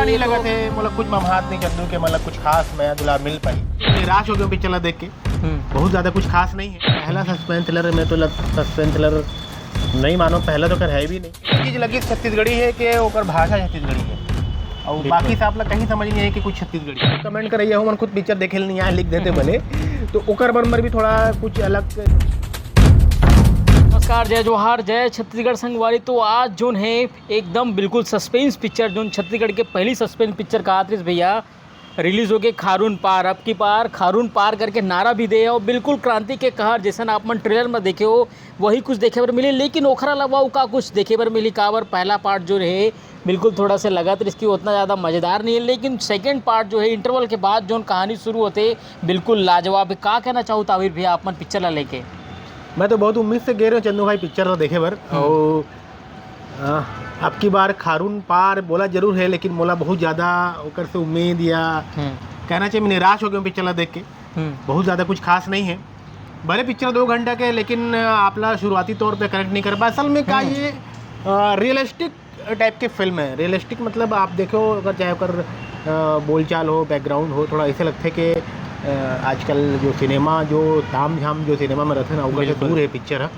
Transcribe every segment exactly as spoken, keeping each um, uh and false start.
नहीं लगा थे, मोला कुछ ममहात नहीं चंदू के, मतलब कुछ खास मया दुलार मिल पाई। निराश हो गया पिक्चर ला देख के। हम्म। बहुत ज्यादा कुछ खास नहीं है। पहला सस्पेंस थ्रिलर में तो सस्पेंस थ्रिलर नहीं मानो, पहला तो कर है भी नहीं। चीज लगी छत्तीसगढ़ी है कि ओकर भाषा छत्तीसगढ़ी है और बिल्कुल। बाकी से आप लोग कहीं समझ नहीं आए कि कुछ छत्तीसगढ़ी है। कमेंट करइया हो, मन खुद पिक्चर देखे नहीं आए, लिख देते भले। तो ओकर बर मर भी थोड़ा कुछ अलग। नमस्कार, जय जोहार, जय छत्तीसगढ़ संगवारी। तो आज जोन है एकदम बिल्कुल सस्पेंस पिक्चर, जोन छत्तीसगढ़ के पहली सस्पेंस पिक्चर कहात रहिस भैया, रिलीज हो गए खारून पार। अब की पार खारून पार करके नारा भी दे और बिल्कुल क्रांति के कहर, जैसन आप मन ट्रेलर में देखे हो, वही कुछ देखे बर मिली। लेकिन ओखर अलावा वो का कुछ देखे बर मिली, काबर पहला पार्ट जो रहे बिल्कुल थोड़ा से लगत रहिस कि उतना ज़्यादा मज़ेदार नहीं है, लेकिन सेकंड पार्ट जो है इंटरवल के बाद जोन कहानी शुरू होते बिल्कुल लाजवाब है। का कहना चाहू तावीर भैया आप मन पिक्चर ला लेके? मैं तो बहुत उम्मीद से गे रहे हूँ चंदू भाई पिक्चर ला देखे बर। हम्म। और अ, अब की बार खारून पार बोला जरूर है, लेकिन मोला बहुत ज्यादा ओकर से उम्मीद या हम्म। कहना चाहिए, मैं निराश हो गया हूँ पिक्चर ला देख के। हम्म। बहुत ज्यादा कुछ खास नहीं है। भले पिक्चर दो घंटा के, लेकिन आप ला शुरुआती तौर पे कनेक्ट नहीं कर पाया। असल में का हम्म। ये रियलिस्टिक टाइप के फिल्म है। रियलिस्टिक मतलब आप देखो, अगर चाहे ओकर अ, बोलचाल हो, बैकग्राउंड हो, थोड़ा ऐसे लगते कि अ, आजकल जो सिनेमा, जो ताम झाम जो सिनेमा में रहते ना, ओकर से बिल्कुल। दूर है पिक्चर है।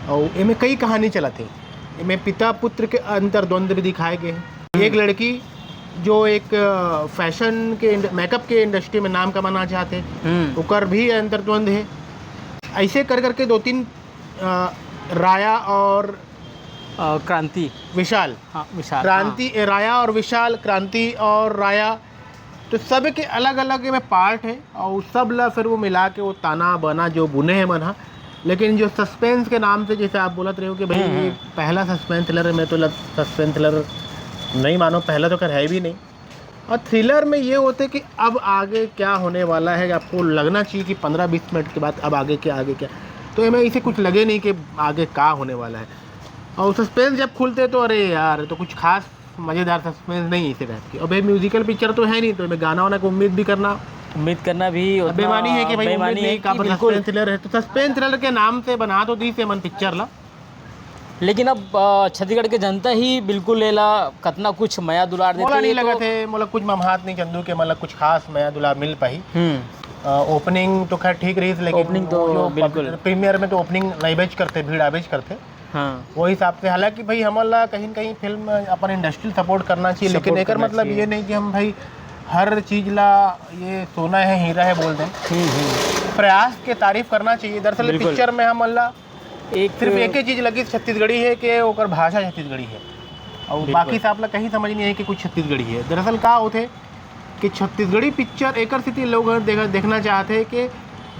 और एमे कई कहानी चलत है। एमे पिता पुत्र के अंतर्द्वंद भी दिखाए गए हैं। हम्म। एक लड़की जो एक अ, फैशन के इंड-, मेकअप के इंडस्ट्री में नाम कमाना चाहते हैं, हम्म। ओकर भी अंतर्द्वंद है। ऐसे कर करके दो तीन अ, राया और अ, क्रांति। विशाल। हाँ, विशाल, क्रांति, हाँ। ए, राया और विशाल, क्रांति और राया, तो सब के अलग-अलग में पार्ट है और सब ला फिर वो मिला के वो ताना बाना जो बुने हैं मन हा। लेकिन जो सस्पेंस के नाम से, जैसे आप बोलत रहे हो कि भाई हम्म, ये हम्म। पहला सस्पेंस थ्रिलर है, मैं तो लग-, सस्पेंस थ्रिलर नहीं मानो, पहला तो कर है भी नहीं। और थ्रिलर में ये होते कि अब आगे क्या होने वाला है, आपको लगना चाहिए कि पन्द्रह बीस मिनट के बाद अब आगे क्या, आगे क्या। तो हमें इसे कुछ लगे नहीं कि आगे क्या होने वाला है। और सस्पेंस जब खुलते तो अरे यार, तो कुछ खास मज़ेदार सस्पेंस नहीं है इसे टाइप की। अब ये म्यूजिकल पिक्चर तो है नहीं, तो मैं गाना वाना को उम्मीद भी करना उम्मीद करना भी अब उतना बेमानी है कि भाई बेमानी उम्मीद है नहीं, कि काबर बिल्कुल। सस्पेंस थ्रिलर है, तो सस्पेंस थ्रिलर के नाम से बना तो दी से मन पिक्चर ला। लेकिन अब, अ, छत्तीसगढ़ के जनता ही बिल्कुल एला कतना कुछ मया दुलार देथे, मोला नहीं ये लगा तो थे, मोला कुछ ममहात नहीं चंदू के, मतलब कुछ खास मया दुलार मिल पाही। हम्म। अ, ओपनिंग तो खैर ठीक रही, लेकिन ओपनिंग तो वो जो बिल्कुल। पब-, प्रीमियर में तो ओपनिंग नहीं बेच करते, भीड़ आबेच करते। हाँ। वो हिसाब से, हालांकि भाई हमन ला कहीं न कहीं फिल्म अपन इंडस्ट्री सपोर्ट करना चाहिए, लेकिन सपोर्ट एकर करना मतलब चाहिए। ये नहीं कि हम भाई हर चीज ला ये सोना है, हीरा है बोल दें। हम्म, हम्म। प्रयास के तारीफ करना चाहिए। दरअसल बिल्कुल। पिक्चर में हमन ला एक सिर्फ एक ही चीज लगी छत्तीसगढ़ी है कि ओकर भाषा छत्तीसगढ़ी है और बिल्कुल। बाकी से आप ला कहीं समझ नहीं आए कि कुछ छत्तीसगढ़ी है। दरअसल का होथे कि छत्तीसगढ़ी पिक्चर एकर सेती लोग देख-, देखना चाहते हैं कि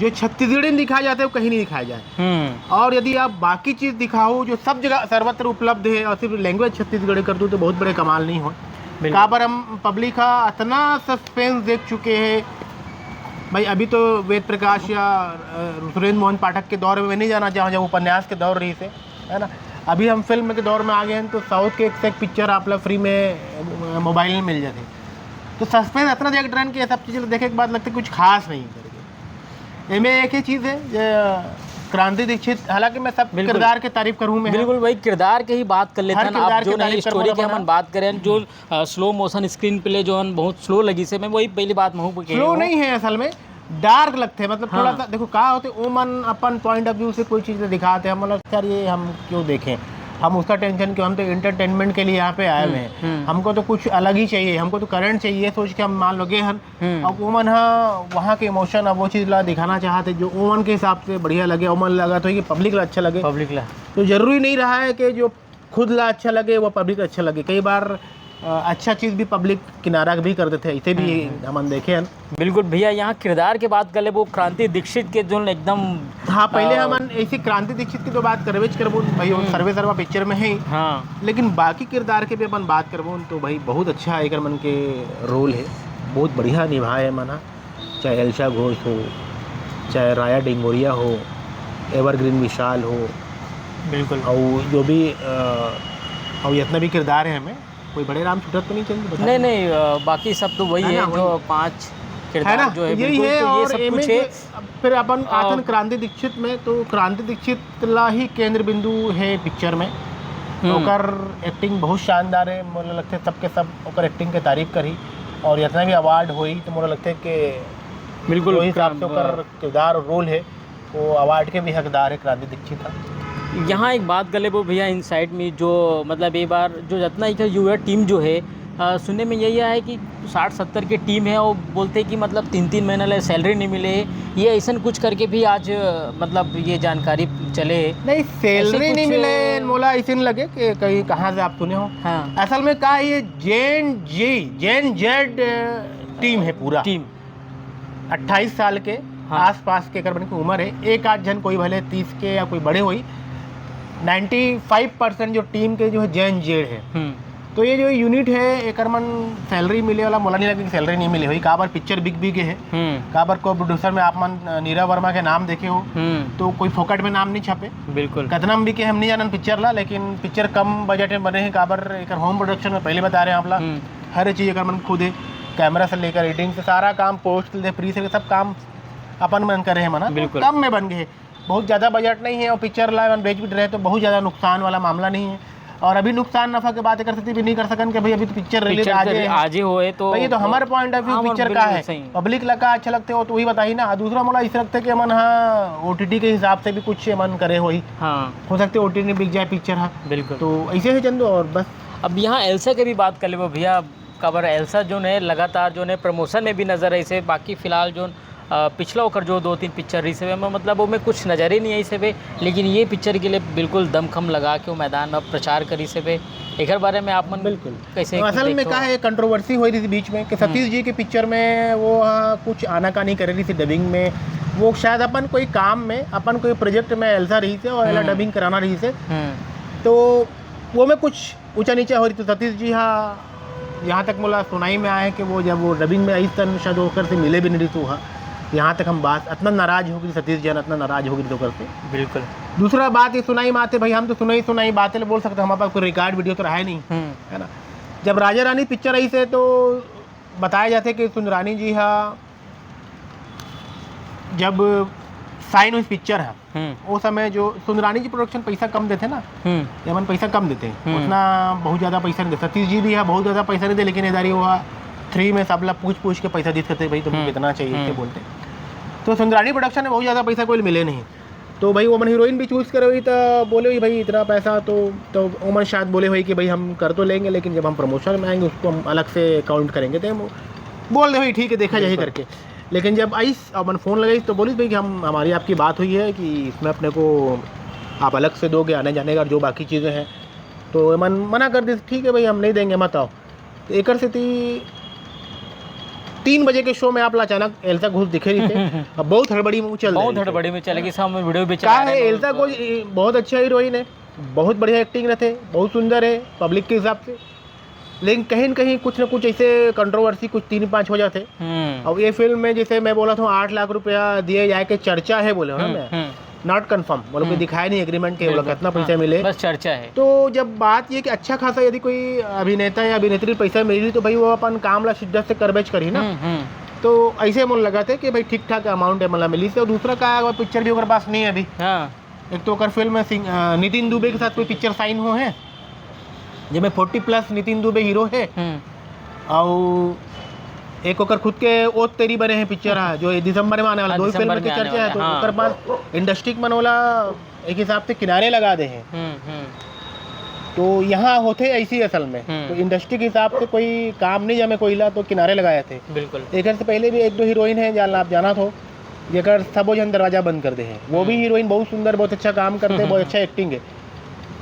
जो छत्तीसगढ़ी में दिखाया जाता है वो कहीं नहीं दिखाया जाए। हम्म। और यदि आप बाकी चीज दिखाओ जो सब जगह सर्वत्र उपलब्ध है और सिर्फ लैंग्वेज छत्तीसगढ़ी कर दो तो बहुत बड़े कमाल नहीं हो। बिल्कुल। काबर हम पब्लिक का इतना सस्पेंस देख चुके हैं भाई। अभी तो वेद प्रकाश या, अ, सुरेंद्र मोहन पाठक के दौर में नहीं जाना चाहूँ, जब उपन्यास के दौर रही थे, है ना। अभी हम फिल्म के दौर में आ गए हैं, तो साउथ के एक से एक पिक्चर आप ला फ्री में, अ, मोबाइल में मिल जाते। तो सस्पेंस इतना देख डरन कि ये सब चीज़ें देखे के बाद लगता है कुछ खास नहीं है करके। एमे एक ही चीज़ है, ये क्रांति दीक्षित, हालांकि मैं सब बिल्कुल। किरदार के तारीफ करूँ मैं। बिल्कुल, वही किरदार के ही बात कर लेते हर हैं। आप किरदार जो के नई तारीफ स्टोरी करबो के ना। हमन बात करें, जो, अ, स्लो मोशन स्क्रीन प्ले जो हन बहुत स्लो लगी से, मैं वही पहली बात महू पे कह स्लो हूँ। नहीं है असल में, डार्क लगते हैं, मतलब थोड़ा हाँ। सा देखो का होते, वो मन अपन पॉइंट ऑफ व्यू से कोई चीज़ दिखाते हैं, मतलब यार ये हम क्यों देखें, हम उसका टेंशन क्यों, हम तो एंटरटेनमेंट के लिए यहाँ पे आए हुए हम्म, हैं, हम्म। हमको तो कुछ अलग ही चाहिए, हमको तो करंट चाहिए, ये सोच के हम मान लो गए हन। हम्म। अब वो मन हा वहाँ के इमोशन, अब वो चीज़ ला दिखाना चाहते जो वो मन के हिसाब से बढ़िया लगे, वो मन लगा तो ये पब्लिक ला अच्छा लगे। पब्लिक ला। तो जरूरी नहीं रहा है कि जो खुद ला अच्छा लगे वो पब्लिक अच्छा लगे। कई बार, अ, अच्छा चीज़ भी पब्लिक किनारा भी कर देते हैं, इसे भी हम्म, हम्म। हमन देखे हैं। बिल्कुल भैया, यहाँ किरदार के बात कर ले, वो क्रांति दीक्षित के जो एकदम, हाँ, पहले अ, हमन ऐसे क्रांति दीक्षित की तो बात करबेच करबो भाई, वो हम्म। सर्वे सर्वा पिक्चर में है ही। हाँ। लेकिन बाकी किरदार के भी अपन बात करबो तो भाई बहुत अच्छा एकर मन के रोल है, बहुत बढ़िया निभाए है मन हा। चाहे एल्शा घोष हो, चाहे राया डिंगोरिया हो, एवरग्रीन विशाल हो, बिल्कुल। और जो भी, अ, और जितना भी किरदार है हमें, कोई बड़े राम छूटत तो नहीं चल, बता नहीं, दो। नहीं, अ, बाकी सब तो वही है है ना, जो वही। पांच है किरदार ना? जो है, यही बिल्कुल, है तो ये और सब एमे कुछ है। जो, अब फिर अपन अ, आथन क्रांति दीक्षित में, तो क्रांति दीक्षित ला ही केंद्र बिंदु है पिक्चर में। हम्म। ओकर एक्टिंग बहुत शानदार है। मोला लगथे सबके सब ओकर एक्टिंग के तारीफ करही, और जितना भी अवार्ड होही तो मोला लगथे कि बिल्कुल, जो हिसाब से ओकर किरदार और रोल है, वो अवार्ड के भी हकदार है क्रांति दीक्षित ह। यहाँ एक बात कर लेबो भैया, इनसाइड में जो, मतलब, ये बार जो जितना एक युवा टीम जो है, अ, सुनने में यही आया है कि साठ सत्तर के टीम है, वो बोलते हैं कि, मतलब, तीन तीन महीना ले सैलरी नहीं मिले, ये ऐसन कुछ करके भी आज, अ, मतलब, ये जानकारी चले है। नहीं, ऐसे सैलरी नहीं कुछ मिले, मोला ऐसे नहीं लगे कि कहीं कहाँ से आप सुने हो। हाँ। असल में का है, ये जेन जी, जेन जेड टीम है पूरा। टीम। अट्ठाईस साल के हाँ। आसपास के एकर मन के उम्र है। एक आध झन कोई भले तीस के या कोई बड़े होई, नाइन्टी फाइव परसेंट जो टीम के जो है जेन जेड है। हम्म। तो ये जो यूनिट है, एकर मन सैलरी मिले वाला, मोला नहीं लगे कि सैलरी नहीं मिले होई। काबर पिक्चर बिक भी गए है। हम्म। काबर को प्रोड्यूसर में आप मन, अ, नीरव वर्मा के नाम देखे हो, हम्म। तो कोई फोकट में नाम नहीं छपे। बिल्कुल। कतना में बिके हम नहीं जानन पिक्चर ला, लेकिन पिक्चर कम बजट में बने हैं। काबर एकर होम प्रोडक्शन में पहले बता रहे हैं आप ला, हम्म। हर चीज़ एकर मन खुद है, कैमरा से लेकर एडिटिंग से सारा काम, पोस्ट ले प्री से सब काम अपन मन करे है मना, बिल्कुल। कम में बन गए। बहुत ज़्यादा बजट नहीं है और पिक्चर ला मन बेच भी रहे तो बहुत ज़्यादा नुकसान वाला मामला नहीं है। और अभी नुकसान नफा के बात एकर सेती भी नहीं कर सकन कि भाई अभी तो पिक्चर रिलीज पिक्चर आज कर-, ही है। आज ही होए तो भाई, ये तो हमारे पॉइंट ऑफ व्यू हाँ, पिक्चर का बिल्कुल है, सही। पब्लिक ला का अच्छा लगते हो तो वही बताही ना। दूसरा मोला इस लगते कि मन हाँ ओटीटी के हिसाब से भी कुछ मन करे होई। हाँ। हो सकते ओटीटी में बिक जाए पिक्चर, हाँ। बिल्कुल। तो ऐसे ही चंदू और बस। अब यहाँ एल्सा के भी बात कर लेबो भैया, काबर एल्सा जो ने लगातार जो ने प्रमोशन में भी नजर ऐसे, बाकी फिलहाल जो अ, पिछला ओकर जो दो तीन पिक्चर रहिस हवे, मतलब, ओमे कुछ नजरे नहीं आइस हवे, लेकिन ये पिक्चर के लिए बिल्कुल दमखम लगा के वो मैदान में प्रचार करिस हवे। एकर बारे में आप मन बिल्कुल। कैसे असल में देखथो? का है, कंट्रोवर्सी होई रही थी बीच में कि हम्म। सतीश जी के पिक्चर में वो, हाँ, कुछ आनाकानी करे रही थी डबिंग में। वो शायद अपन कोई काम में, अपन कोई प्रोजेक्ट में एल्सा रही थे और एला हम्म। डबिंग कराना रही थे। हम्म। तो वो में कुछ ऊंचा नीचा हो रही थी। सतीश जी, हाँ, यहाँ तक मोला सुनाई में आए कि वो जब वो डबिंग में आई तन शायद ओकर से मिले भी नहीं रही तू, हाँ। यहाँ तक हम बात, इतना नाराज हो गई सतीश जी, इतना नाराज हो गई ओकर से। बिल्कुल। दूसरा बात ये सुनाई में आते भाई, हम तो सुनाई सुनाई बातें बोल सकते, हमारे पास कोई रिकॉर्ड वीडियो तो रहा ही नहीं, हम्म। है ना। जब राजा रानी पिक्चर आई से तो बताया जाते कि सुंदरानी जी, हाँ, जब साइन हुई पिक्चर है, हम्म। वो समय जो सुंदरानी जी प्रोडक्शन पैसा कम देते ना, हम्म। ये मन पैसा कम देते, हम्म। उतना बहुत ज़्यादा पैसा नहीं देते। सतीश जी भी है, बहुत ज़्यादा पैसा नहीं दे, लेकिन इधर ही वो थ्री में सबला पूछ पूछ के पैसा दीत करते, भाई तुमको हम्म। कितना चाहिए, हम्म। क्या बोलते। तो सुंदरानी प्रोडक्शन में बहुत ज़्यादा पैसा कोई मिले नहीं। तो भाई वो मन हीरोइन भी चूज करे हुई तो बोले हुई भाई इतना पैसा तो, तो वो मन शायद बोले हुई कि भाई हम कर तो लेंगे, लेकिन जब हम प्रमोशन में आएंगे उसको हम अलग से काउंट करेंगे। तो हम बोल दे भाई ठीक है, देखा जाए बिल्कुल। करके। लेकिन जब आइस अपन फ़ोन लगाइस तो बोलिस भाई कि हम, हमारी आपकी बात हुई है कि इसमें अपने को आप अलग से दोगे आने जाने का और जो बाकी चीज़ें हैं। तो मन मना कर दिस, ठीक है भाई हम नहीं देंगे, मत आओ। तो एकर सेती तीन बजे के शो में आप ला अचानक एल्सा घोष दिखे रहिसे। अब बहुत हड़बड़ी में चल बहुत रहिसे। हड़बड़ी में चल गई, सब वीडियो भी का चला है, रहे हैं एल्सा लोग। घोष ए, बहुत अच्छा हीरोइन है, बहुत बढ़िया एक्टिंग रहते, बहुत सुंदर है पब्लिक के हिसाब से, लेकिन कहीं न कहीं कुछ न कुछ ऐसे कंट्रोवर्सी कुछ तीन पाँच हो जाते। हम्म। अब ये फिल्म में जैसे मैं बोला था आठ लाख रुपया दिए जाए के चर्चा है बोले हो ना हम्म, मैं, हम्म। नॉट कन्फर्म, मतलब कोई हम्म। दिखाया नहीं एग्रीमेंट के, बोला बिल्कुल। कितना पैसा हाँ, मिले। बस चर्चा है। तो जब बात ये कि अच्छा खासा यदि कोई अभिनेता या अभिनेत्री पैसा मिली तो भाई वो अपन काम ला शिद्दत से करबेच करी ना। हम्म, हम्म। तो ऐसे मोला लगा था कि भाई ठीक ठाक अमाउंट है, मतलब मिली से। और दूसरा का है, पिक्चर भी ओकर पास नहीं है अभी। हाँ। एक तो ओकर फिल्म है सिंह-, अ, नितिन दुबे के साथ कोई पिक्चर साइन हो है, जेमे forty plus Nitin Dubey hero है। हम्म। और एक ओकर खुद के ओ तेरी बने हैं पिक्चर, हाँ, जो ये दिसंबर में आने वाला, हाँ, दो ही दिसंबर फिल्म के में आने चर्चा है, वाला, तो हाँ। ओकर पास इंडस्ट्री के मन ओला एक हिसाब से किनारे लगा दे हैं। हम्म, हम्म। तो यहाँ होते ऐसी असल में, हम्म। तो इंडस्ट्री के हिसाब से कोई काम नहीं जमे कोई ला, तो किनारे लगाए थे। बिल्कुल। एक से पहले भी एक दो हीरोइन है, जान आप जाना थो, जेकर सबो झन दरवाजा बंद कर दे हैं। वो भी हम्म। हीरोइन बहुत सुंदर, बहुत अच्छा काम करते, हम्म, बहुत हम्म। अच्छा एक्टिंग है।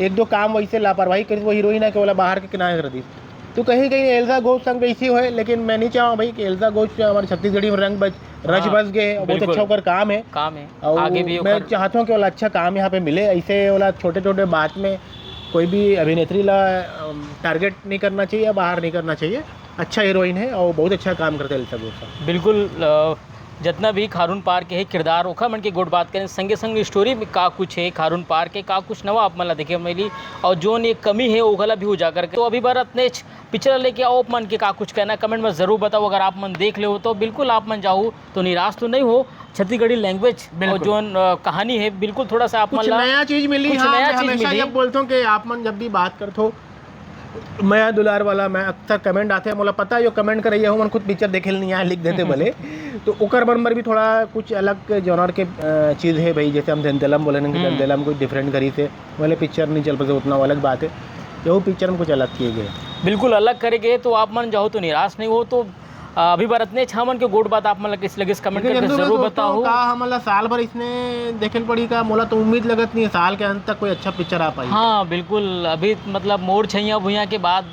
एक दो काम वैसे लापरवाही करी, वो हीरोइन है कि ओला बाहर के किनारे कर दी। तो कहीं कहीं एल्सा घोष संग वैसी होए, लेकिन मैं नहीं चाहूँ भाई कि एल्सा घोष हमारे छत्तीसगढ़ी में रंग बज, रच हाँ, बस गए, बहुत बिल्कुल। अच्छा ओकर काम है। काम है। और आगे भी मैं ओकर चाहता हूँ कि ओला अच्छा काम यहाँ पे मिले, ऐसे ओला छोटे छोटे बात में कोई भी अभिनेत्री ला, अम, टारगेट नहीं करना चाहिए, बाहर नहीं करना चाहिए। अच्छा हीरोइन है और बहुत अच्छा काम करते हैं एल्सा घोष। बिल्कुल, अ, जतना भी खारून पार के हे किरदार, ओखर मन के गोठ बात करेन, संगे संग स्टोरी में का कुछ हे, खारून पार के का कुछ नवा आप मन ला देखे मिली, और जोन एक कमी हे, ओखर ला भी उजागर करे। तो अभी बर अतनेच। पिक्चर ला लेके आप मन के का कुछ कहना, कमेंट में जरूर बताओ। अगर आप मन देख ले हो तो बिल्कुल आप मन जाहू तो निराश तो नहीं हो। छत्तीसगढ़ी लैंग्वेज और बिल्कुल। जोन, अ, कहानी हे, बिल्कुल थोड़ा सा आप कुछ मन ला नया चीज मिली। कुछ हाँ, नया मैं चीज हमेशा मिली। जब बोलता हूँ कि आप मन जब भी बात करते हो, मया दुलार वाला, मैं अक्सर कमेंट आथे, मोला पता हे, जो कमेंट करइया हो, मन खुद पिक्चर देखे ल नहीं आए, लिख देते भले। तो ओकर बर, बर भी थोड़ा कुछ अलग जॉनर के, अ, चीज हे भाई, जैसे हम दंतेलम बोले ना, कि हम्म। दंतेलम कुछ डिफरेंट करी से, भले पिक्चर नहीं चल पाते, उतना वो अलग बात हे। जो पिक्चर में कुछ अलग किए गए। बिल्कुल अलग करे गए, तो आप मन जाहू तो निराश नहीं हो। तो, अ, अभी बर अतनेच। हमन के गोठ बात आप मन ला कइसे लगिस, कमेंट लेकिन करके जंतु भाई, जरूर दोस्तों, बताओ। का हमन ला साल भर इसने देखे ल पड़ी का? मोला तो उम्मीद लगत नहीं है साल के अंत तक कोई अच्छा पिक्चर आ पाही। हाँ, बिल्कुल। अभी मतलब मोर छैया भुइयां के बाद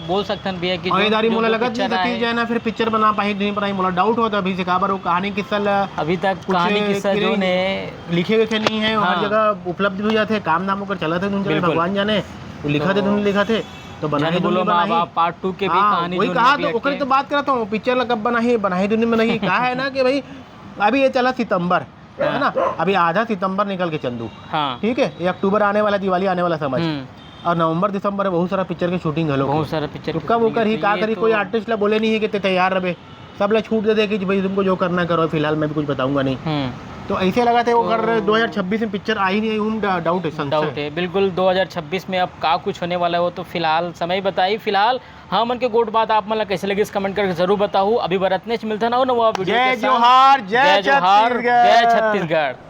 बोल सकथन भैया कि और जो, ये दारी जो मोला दो लगत पिक्चर नहीं सतीश आए। जैन ह फिर पिक्चर बना पाही, नहीं बनाही, मोला डाउट होता अभी से, काबर वो कहानी किस्सा ला अभी तक कुछ कहानी किस्सा क्लियर जो ने लिखे हुए के नहीं है, हर हाँ। जगह उपलब्ध भी हो जाते, काम धाम ओकर चलत हे, धुन चलत, बिल्कुल। भगवान जाने, वो लिखा थे, तो धुन लिखा थे, तो बनाही जन धुन बोलो नहीं माँ बनाही। बाप पार्ट टू के भी हाँ, कहानी वही जो कहा, नहीं तो ओकरे तो बात करता हूँ, पिक्चर ला कब बनाही, बनाही धुन नहीं बनाही, का है ना कि भाई, अभी ये चला सितंबर, है ना, अभी आधा सितंबर निकल के चंदू, हाँ। ठीक है, ये अक्टूबर आने वाला, दिवाली आने वाला समझ, हम्म। और नवंबर दिसंबर में बहुत सारा पिक्चर के शूटिंग घलो बहुत के। सारा पिक्चर तो के कब शूटिंग ओकर ही, है, का तो करी, ये कोई तो आर्टिस्ट ला बोले नहीं है कि ते तैयार रहे, सब ला छूट दे दे कि भाई तुमको जो करना है करो, फिलहाल मैं भी कुछ बताऊंगा नहीं। हम्म। तो ऐसे लगा थे वो तो कर दो हज़ार छब्बीस में पिक्चर आई नहीं आई, हम डा-, डाउट है, संशय। डाउट है, बिल्कुल। दो हज़ार छब्बीस में अब का कुछ होने वाला है, वो तो फिलहाल समय बताई। फिलहाल हमन के गोठ बात आप मन ला कैसे लगिस, कमेंट करके जरूर बताहू। अभी बर अतनेच, मिलथन अउ नवा वीडियो जय के साथ। जोहार, जय जय जोहार, छत्तीसगढ़। जय छत्तीसगढ़।